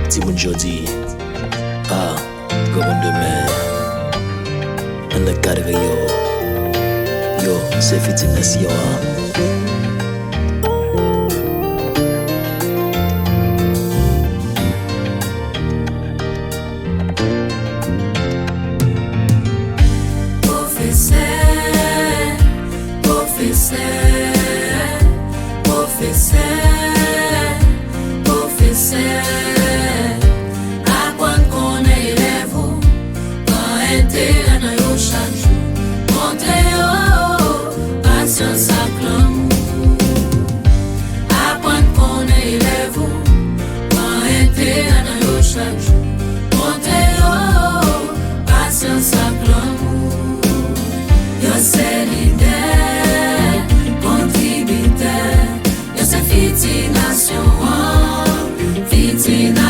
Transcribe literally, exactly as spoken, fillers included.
Timoun jodi a, granmoun demen. Ann ankadre yo. Yo se fiti nasyon an. Pwofesè, pwofesè, pwofesè, pwofesè, aprann konnen elèv ou, pran enterè nan yo chak jou, montre yo pasyans ak lanmou. Aprann konnen elèv ou, pran enterè nan yo chak jou, montre yo pasyans ak lanmou. Yo se lidè, kontribitè, yo se fiti nasyon an, fiti nasyon an.